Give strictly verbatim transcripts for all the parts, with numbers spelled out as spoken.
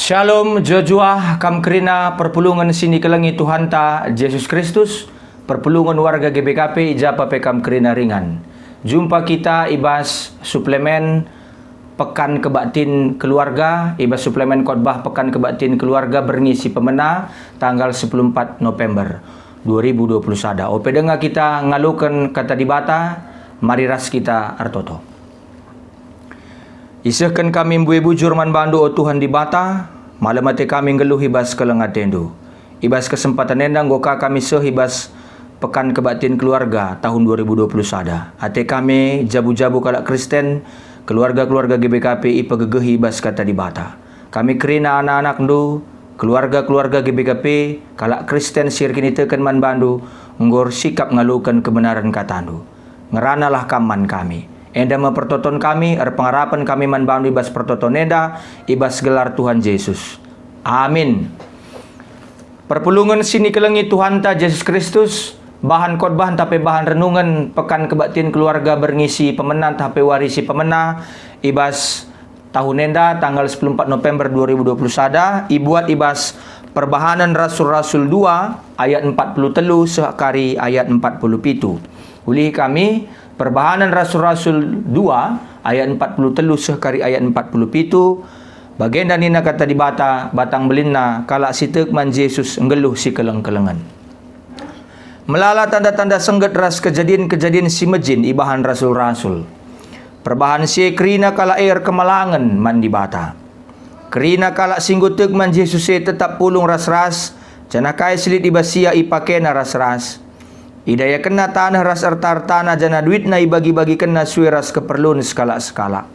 Shalom, mejuah-juah kam kerina perpulungen si nikelengi Tuhanta Jesus Kristus, perpulungen warga G B K P i ja pe kam kerina ringan. Jumpa kita i bas suplemen Pekan Kebaktin Keluarga, i bas suplemen khotbah Pekan Kebaktin Keluarga berngi si pemena tanggal sepuluh empat November dua ribu dua puluh sada. Ope denga kita ngaloken Kata Dibata, mari ras kita ertoto. Isehken kami mbue bujur man bandu, o Tuhan Dibata, malem ate kami nggeluh i bas keleng atendu. I bas kesempatan enda enggo ka kami seh i bas Pekan Kebaktin Keluarga tahun dua ribu dua puluh sada. Ate kami, jabu-jabu kalak Kristen, keluarga-keluarga G B K P ipegegehi i bas Kata Dibata. Kami kerina anak-anakndu, keluarga-keluarga G B K P, kalak Kristen si erkiniteken man bandu, enggo ersikap ngaloken kebenaren katandu. Ngeranalah Kam man kami. Enda me pertoton kami, erpengarapen kami man bandu i bas pertoton enda, i bas gelar Tuhan Jesus. Amin. Perpulungen si nikelengi Tuhanta Jesus Kristus, bahan khotbah ntah pe bahan renungen Pekan Kebaktin Keluarga berngi si pemena ntah pe wari si pemena i bas tahun enda, tanggal sepuluh empat November dua ribu dua puluh sada, ibuat i bas Perbahanen Rasul-Rasul dua ayat empat puluh telu seh kari ayat empat puluh pitu. Ulihi kami, Perbahanen Rasul-Rasul dua ayat empat puluh telu seh kari ayat empat puluh pitu, bagenda nina Kata Dibata, batang belinna kalak si tek man Jesus nggeluh sikeleng-kelengen. Melala tanda-tanda sengget ras kejadin-kejadin si mejin ibahan rasul-rasul. Perbahan si e kerina kalak e erkemalangen man Dibata. Kerina kalak si enggo tek man Jesus e tetap pulung ras-ras, janah kai si lit i bas ia ipakena ras-ras. Idayakenna taneh ras erta-ertana janah duitna ibagi-bagikenna sue ras keperlun sekalak-sekalak.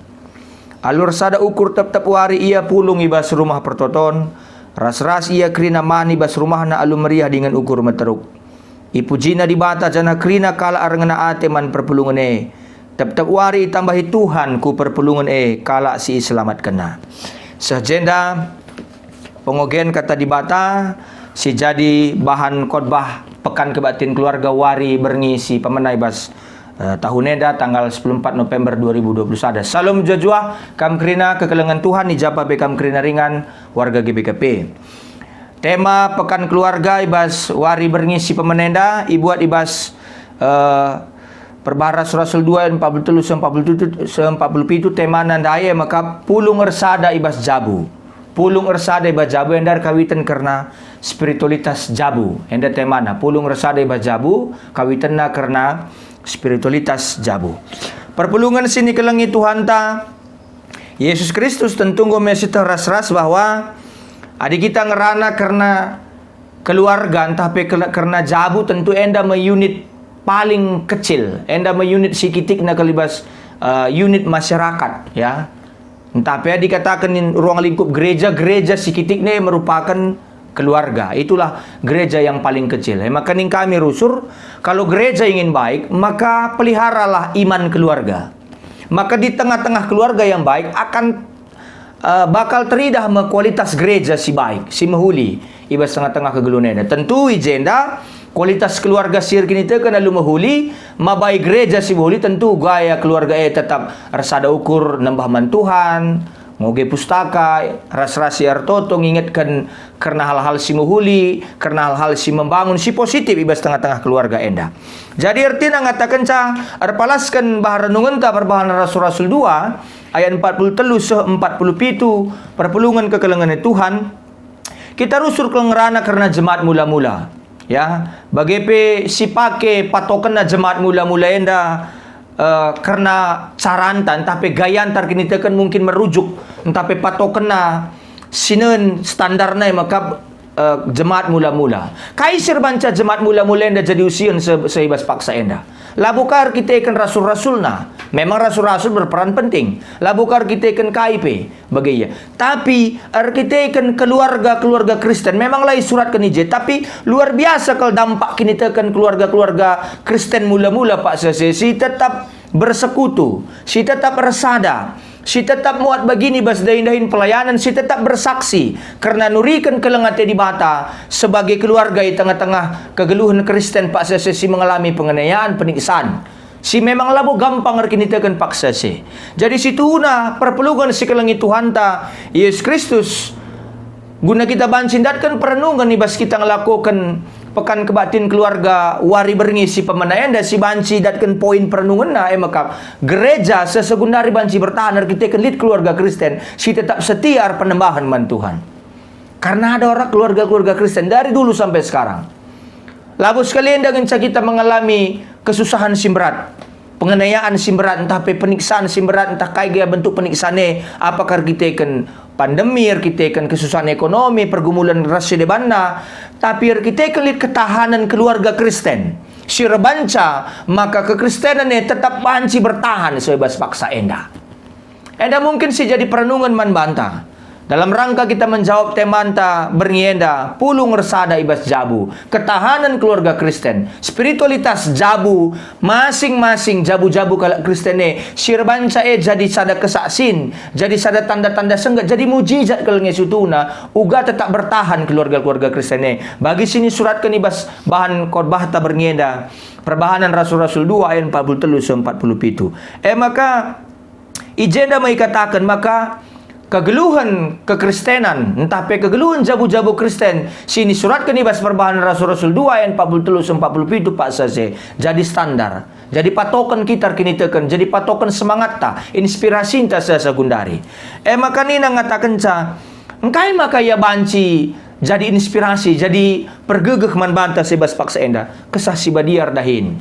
Alu ersada ukur tep-tep wari ia pulung i bas Rumah Pertoton, ras-ras ia kerina man i bas rumahna alu meriah dingen ukur meteruk. Ipujina Dibata janah kerina kalak erngena ate man perpulungen e. Tep-tep wari itambahi Tuhan ku perpulungen e kalak si iselamatkenNa. Seh jenda pengogen Kata Dibata si jadi bahan khotbah Pekan Kebaktin Keluarga wari berngi si pemena i bas, eh, tahun enda, tanggal sepuluh empat November dua ribu dua puluh sada. Shalom mejuah-juah kam kerina kekelengen Tuhan, i ja pe kam kerina ringan warga G B K P. Tema Pekan Keluarga i bas wari berngi si pemena enda ibuat i bas, eh, Perbahan Rasul-Rasul dua ayat empat puluh telu seh empat puluh pitu, seh empat puluh pitu, temana ndai e maka pulung ersada i bas jabu. Pulung ersada i bas jabu enda erkawiten kerna spiritualitas jabu. Enda temana, pulung ersada i bas jabu, kawitenna kerna spiritualitas jabu. Perpulungen si nikelengi Tuhanta, Jesus Kristus tentu enggo me sieteh ras-ras bahwa adi kita ngerana kerna keluarga ntah pe kele-, kerna jabu, tentu enda me unit paling kecil, enda me unit si kitikna kal i bas, eh, unit masyarakat, ya. Ntah pe dikataken ruang lingkup gereja, gereja si kitikna merupaken keluarga. Itulah gereja yang paling kecil. E maka ning kami rusur, kalau gereja ingin baik, maka peliharalah iman keluarga. Maka di tengah-tengah keluarga yang baik akan, eh, bakal teridah me kualitas gereja si baik, si mehuli i bas tengah-tengah kegeluhen enda. Tentu i jenda kualitas keluarga si erkiniteken alu mehuli, mabai gereja si mehuli, tentu gaya keluarga e tetap ersada ukur nembah man Tuhan, ngoge pustaka, ras-ras si ertoto ngingetken kerna hal-hal si mehuli, kerna hal-hal si membangun, si positif i bas tengah-tengah keluarga enda. Jadi ertina ngatakenca erpalasken bahan renungenta Perbahan Rasul-Rasul dua ayat empat puluh telu seh empat puluh pitu, perpulungen kekelengen Tuhan, kita rusur kal ngerana kerna jemaat mula-mula. Ya, bage pe si pake patokenna jemaat mula-mula enda, eh, kerna caranta, ntah pe gayanta erkiniteken mungkin merujuk, ntah pe patokenna sinen standarna e maka, eh, jemaat mula-mula. Kai si erbanca jemaat mula-mula enda jadi usihen se-, seh i bas paksa enda? Labo ka erkiteken rasul-rasulna. Memang rasul-rasul berperan penting. Labo ka erkiteken kai pe. Bage ia. Tapi erkiteken keluarga-keluarga Kristen, memang la isuratken i je, tapi luar biasa kal dampak kiniteken keluarga-keluarga Kristen mula-mula paksa si tetap bersekutu, si tetap ersada, si tetap muat bagin i bas dahin-dahin pelayanan, si tetap bersaksi kerna nuriken keleng ate Dibata sebagai keluarga i tengah-tengah kegeluhen Kristen paksa si mengalami penganiayaan, penyiksaan. Si memang labo gampang erkiniteken paksa si. Jadi situhuna perpulungen si kelengi Tuhanta, Yesus Kristus, Guna kita banci ndatken perenungen i bas kita ngelakoken Pekan Kebaktin Keluarga wari berngi si pemena enda, si banci datken poin perenungenna, e maka gereja seh segundari banci bertahan erkiteken lit keluarga Kristen si tetap setia erpenembahen man Tuhan. Karena ada orang keluarga-keluarga Kristen dari dulu sampai sekarang. Labo sekali enda ngenca kita mengalami kesusahan si berat, penganiayaan si berat, ntah pe peniksaan si berat, ntah kai gia bentuk peniksaan e, apakah erkiteken pandemi, erkiteken kesusahan ekonomi, pergumulan ras si debanna, tapi erkiteken lit ketahanen keluarga Kristen si erbanca maka kekristenen e tetap banci bertahan sebas paksa enda. Enda mungkin si jadi perenungen man banta. Dalam rangka kita menjawab temanta berngi enda, pulung ersada i bas jabu, ketahanen keluarga Kristen, spiritualitas jabu, masing-masing jabu-jabu kalak Kristen e, si erbanca e jadi sada kesaksin, jadi sada tanda-tanda sengget, jadi mujizat kal nge situhuna, uga tetap bertahan keluarga-keluarga Kristen e. Bagi si nisuratken i bas bahan khotbahta berngi enda, Perbahanen Rasul-Rasul dua ayat empat puluh telu sampai empat puluh pitu. E maka, I jenda me ikataken maka kegeluhen kekristenan, ntah pe kegeluhen jabu-jabu Kristen si nisuratken i bas Perbahanen Rasul-Rasul dua ayat empat puluh telu sampai empat puluh pitu paksa seh jadi standar, jadi patoken kita erkiniteken, jadi patoken semangatta, inspirasinta seh segundari. E maka nina ngatakenca, engkai maka ia banci jadi inspirasi, jadi pergegeh man banta seh bas paksa enda? Kesah Si Badia erdahin.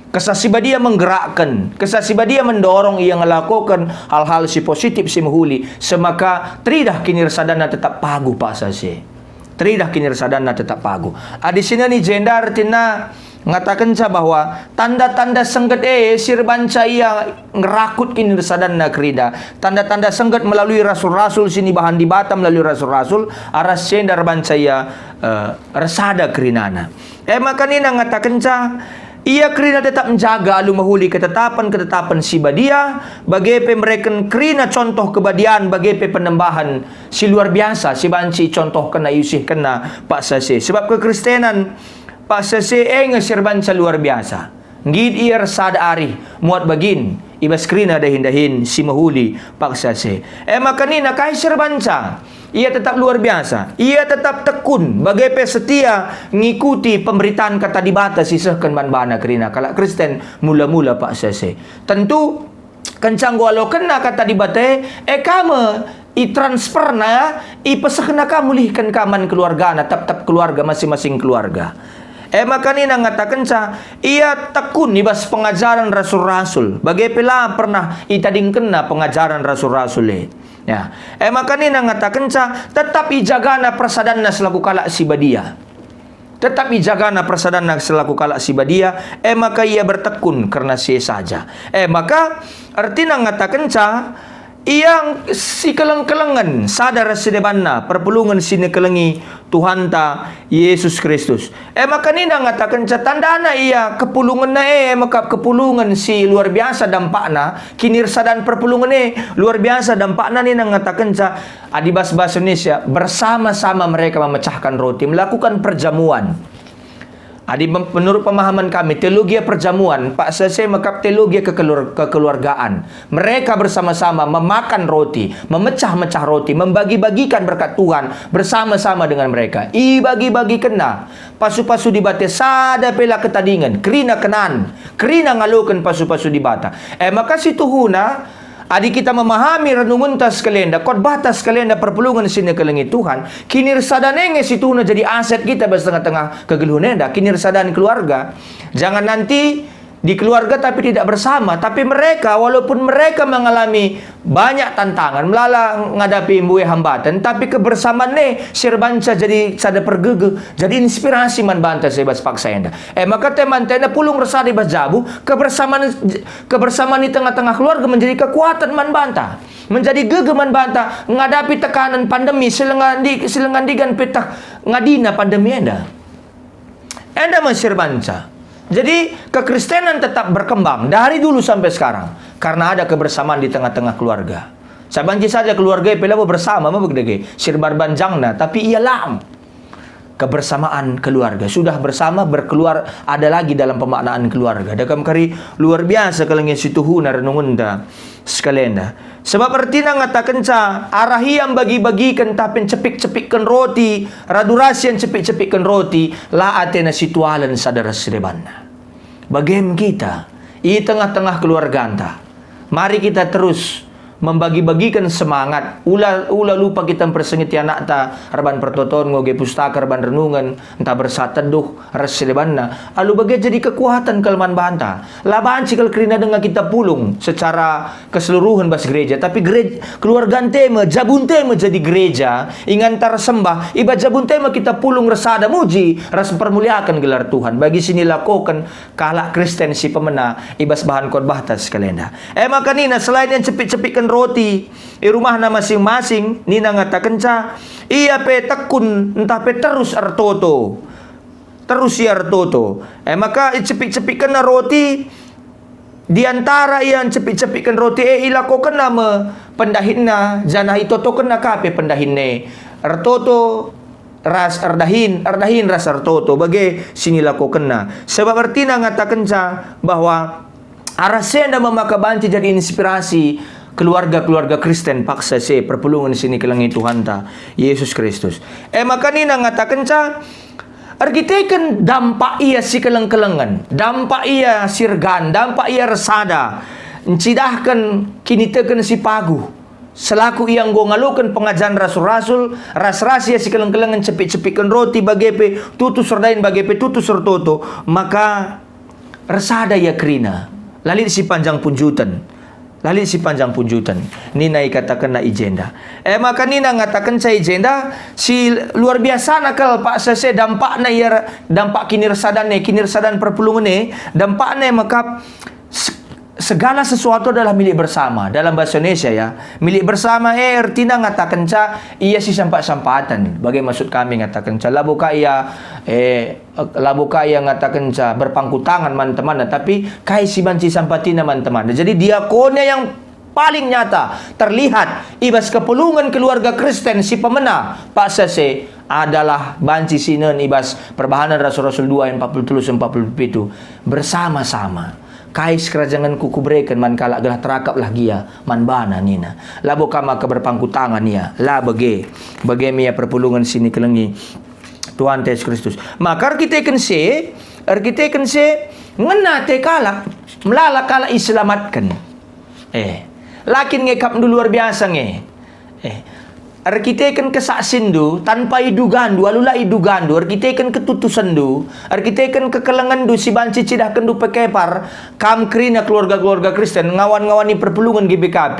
Kesah Si Badia menggerakken, Kesah Si Badia mendorong ia ngelakoken hal-hal si positif, si mehuli, semaka teridah kinirsadanna tetap paguh paksa seh. Teridah kinirsadanna tetap paguh. Adi sinen i jenda ertina ngatakenca bahwa tanda-tanda sengget e si erbanca ia ngerakut kinirsadanna kerina. Tanda-tanda sengget melalui rasul-rasul si nibahan Dibata melalui rasul-rasul, arah si enda erbanca ia, eh, ersada kerinana. E maka nina ngatakenca, ia kerina tetap njaga alu mehuli ketetapen-ketetapen si badia, bage pe mereken kerina contoh kebadian, bage pe penembahen si luar biasa si banci icontohkenna, iusihkenna paksa seh. Sebab kekristenan paksa seh e nge si erbanca luar biasa. Nggit ia ersada arih, muat bagin, i bas kerina dahin-dahin si mehuli paksa seh. E maka nina kai si erbanca? Ia tetap luar biasa. Ia tetap tekun, bage pe setia ngikuti pemberitaan Kata Dibata si isehken man bana kerina kalak Kristen mula-mula paksa seh. Tentu, kenca enggo alokenna Kata Dibata e, e ka me itransferna, ipesehna ka, mulihken ka man keluargana, tep-tep keluarga, masing-masing keluarga. E maka nina ngatakenca, ia tekun i bas pengajaren rasul-rasul, bage pe la pernah itadingkenna pengajaren rasul-rasul e. Ya. E maka nina ngatakenca, tetap ijagana persadanna selaku kalak si badia. Tetap ijagana persadanna selaku kalak si badia, e maka ia bertekun kerna si e saja. E maka, ertina ngatakenca, ia sikeleng-kelengen sada ras si debanna perpulungen si nikelengi Tuhanta Jesus Kristus. E maka nina ngatakenca, tandana ia kepulungenna e, e maka kepulungen si luar biasa dampakna, kinirsadan perpulungen e luar biasa dampakna, nina ngatakenca, adi bas bahasa Indonesia, bersama-sama mereka memecahkan roti, melakukan perjamuan. Adi mem-, menurut pemahaman kami, teologia perjamuan, paksa seh mekap teologia kekelur-, kekeluargaan. Mereka bersama-sama memakan roti, memecah-mecah roti, membagi-bagikan berkat Tuhan bersama-sama dengan mereka. Ibagi-bagikenna pasu-pasu Dibata, sada pe la ketadingen, kerina kenan, kerina ngaloken pasu-pasu Dibata. E maka situhuna, adi kita memahami renungenta sekali enda, khotbahta sekali enda, perpulungen si nikelengi Tuhan, kinirsadan e nge situhuna jadi aset kita bas tengah-tengah kegeluhen enda, kinirsadan keluarga. Jangan nanti di keluarga tapi tidak bersama, tapi mereka, walaupun mereka mengalami banyak tantangan, melala ngadapi mbue hambatan, tapi kebersamaan e si erbanca jadi sada pergegeh, jadi inspirasi man banta seh bas paksa enda. E maka temanta enda pulung ersada i bas jabu, kebersamaan, kebersamaan di tengah-tengah keluarga menjadi kekuatan man banta, menjadi gegeh man banta ngadapi tekanan pandemi si lenga ndi-, si lenga ndigan pe tah ngadina pandemi enda. Enda me si erbanca. Jadi, kekristenan tetap berkembang dari dulu sampai sekarang karena ada kebersamaan di tengah-tengah keluarga. Sabanci saja keluarga pe labo bersama me begdege, si erban-, banjangna, tapi ia lam. kebersamaan keluarga. Sudah bersama, berkeluar, ada lagi dalam pemaknaan keluarga. Dekam kari luar biasa kal nge situhuna renungenta sekalenda. Sebab ertina ngatakenca, arah ia mbagi-bagiken tah pe ncepik-cepikken roti, radu ras ia ncepik-cepikken roti, la atena situalen sada ras si debanna. Bagem kita, i tengah-tengah keluarganta. Mari kita terus membagi-bagiken semangat. Ula, ula lupa kita mpersingeti anakta erban pertoton, ngoge pustaka erban renungen, ntah bersaat teduh ras si debanna. Alu bage jadi kekuatan kal man banta. La banci kal kerina denga kita pulung secara keseluruhen bas gereja, tapi gerej-, keluarganta me, jabunta me jadi gereja, ingan ta ersembah, i bas jabunta me kita pulung ersada muji ras mpermuliaken gelar Tuhan. Bagi si nilakoken kalak Kristen si pemena i bas bahan khotbahta sekalenda. E maka nina, selain ia ncepik-cepikken roti i rumahna masing-masing, nina ngatakenca, ia pe tekun ntah pe terus ertoto. Terus ia ertoto. E maka icepik-cepikkenna roti, di antara ia ncepik-cepikken roti e ilakokenna me pendahinna, janah itotokenna ka pe pendahinna e. Ertoto ras erdahin, erdahin ras ertoto, bage si nilakokenna. Sebab ertina ngatakenca bahwa arah si enda me maka banci jadi inspirasi keluarga-keluarga Kristen paksa si perpulungen si nikelengi Tuhanta, Yesus Kristus. E maka nina ngatakenca, erkiteken dampak ia si keleng-kelengen, dampak ia si ergan, dampak ia ersada, ncidahken kiniteken si paguh, selaku ia enggo ngaloken pengajaren rasul-rasul, ras-ras ia si keleng-kelengen cepik-cepikken roti bage pe tutus erdahin bage pe tutus ertoto, maka ersada ia kerina. La lit si panjang punjuten. La lit si panjang punjuten. Nina ikatakenna i jenda. E maka nina ngatakenca i jenda, si luar biasana kal paksa si dampakna ia, dampak kinirsadan e, kinirsadan perpulungen e, dampakna e maka s-, segala sesuatu adalah milik bersama. Dalam bahasa Indonesia ya, milik bersama e ertina ngatakenca ia si sampat-sampaten. Bage maksud kami ngatakenca, labo ka ia, eh, labo ka ia ngatakenca berpangku tangan man temanna, tapi kai si banci sampatina man temanna. Jadi diakonnya yang paling nyata terlihat i bas kepulungen keluarga Kristen si pemena paksa si adalah banci si nen i bas Perbahanen Rasul-Rasul dua ayat empat puluh telu sampai empat puluh pitu, bersama-sama. Kai sikerajangenku kubereken man kalak gelah terakaplah gia man bana nina. Labo ka maka berpangku tangan ia. La bage. Bage me ia perpulungen si nikelengi Tuhanta Yesus Kristus. Maka erkiteken si, erkiteken si, ngena ate kalak, melala kalak iselamatken. Eh, la kin nge akapndu luar biasa nge. Eh, erkiteken kesaksindu, tanpa idugandu, alu la idugandu, erkiteken ketutusenndu, erkiteken kekelengenndu si banci cidahkenndu pekepar, kam kerina keluarga-keluarga Kristen, ngawan-ngawani perpulungen G B K P,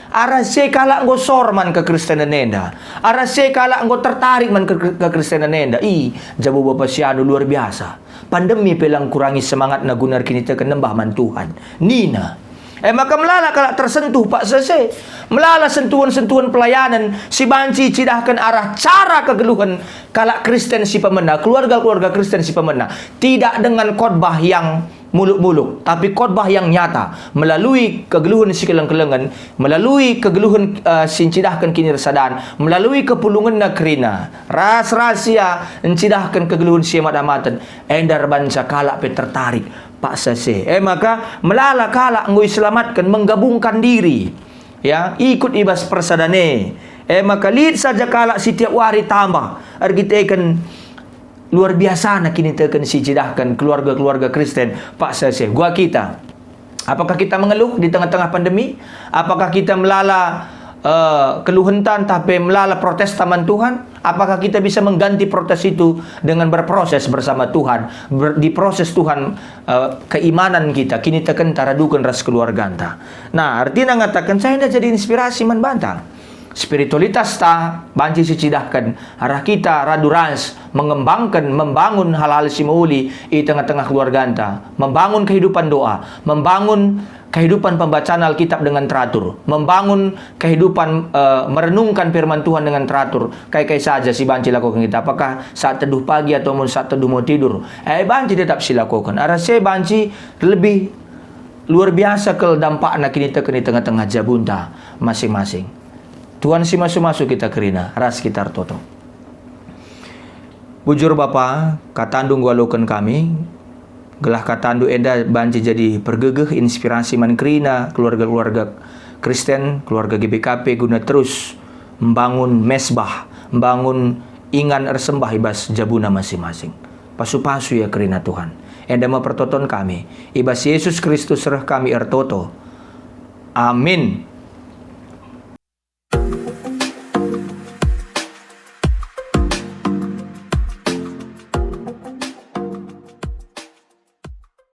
arah si kalak enggo sor man kekristenen enda. Arah si kalak enggo tertarik man ke-, kekristenen enda. Ih, jabo bapa si anu luar biasa. Pandemi pe la ngkurangi semangatna guna erkiniteken nembah man Tuhan. Nina. E maka melala kalak tersentuh paksa si. Melala sentuhen-sentuhen pelayanen si banci icidahken arah cara kegeluhen kalak Kristen si pemena, keluarga-keluarga Kristen si pemena. Tidak dengan khotbah yang muluk-muluk, tapi khotbah yang nyata, melalui kegeluhen si keleng-kelengen, melalui kegeluhen, eh, si ncidahken kinirsadan, melalui kepulungenna kerina, ras-ras ia ncidahken kegeluhen si amat-amaten, enda erbanca kalak pe tertarik paksa si. E maka, melala kalak enggo iselamatken, menggabungkan diri, ya, ikut i bas persadan e. E maka, lit saja kalak si tiap wari tambah erkiteken luar biasana kiniteken si icidahken keluarga-keluarga Kristen paksa si. Gua kita. Apakah kita mengeluh di tengah-tengah pandemi? Apakah kita melala, eh, keluhenta ntah pe melala protesta man Tuhan? Apakah kita bisa mengganti protes itu dengan berproses bersama Tuhan, ber-, diproses Tuhan, eh, keimanan kita, kinitekenta, raduken ras keluarganta? Nah, ertina ngataken, saya enda jadi inspirasi man banta. Spiritualitas ta banci sicidahken arah kita radu ras mengembangken, membangun hal-hal si mehuli i tengah-tengah keluarganta, membangun kehidupan doa, membangun kehidupan pembacaan Alkitab dengan teratur, membangun kehidupan, eh, merenungkan firman Tuhan dengan teratur. Kai-kai saja si banci lakoken kita, apakah saat teduh pagi atau mun saat teduh mau tidur, eh, banci tetap silakoken. Arah si banci lebih luar biasa kal dampakna kiniteken i tengah-tengah jabunta masing-masing. Tuhan si masu-masu kita kerina, ras kita ertoto. Bujur Bapa, kataNdu ngaloken kami, gelah kataNdu enda banci jadi pergegeh, inspirasi man kerina keluarga-keluarga Kristen, keluarga G B K P guna terus mbangun mesbah, mbangun ingan ersembah i bas jabuna masing-masing. Pasu-pasu ia kerina Tuhan. Enda me pertoton kami. I bas Yesus Kristus reh kami ertoto. Amin.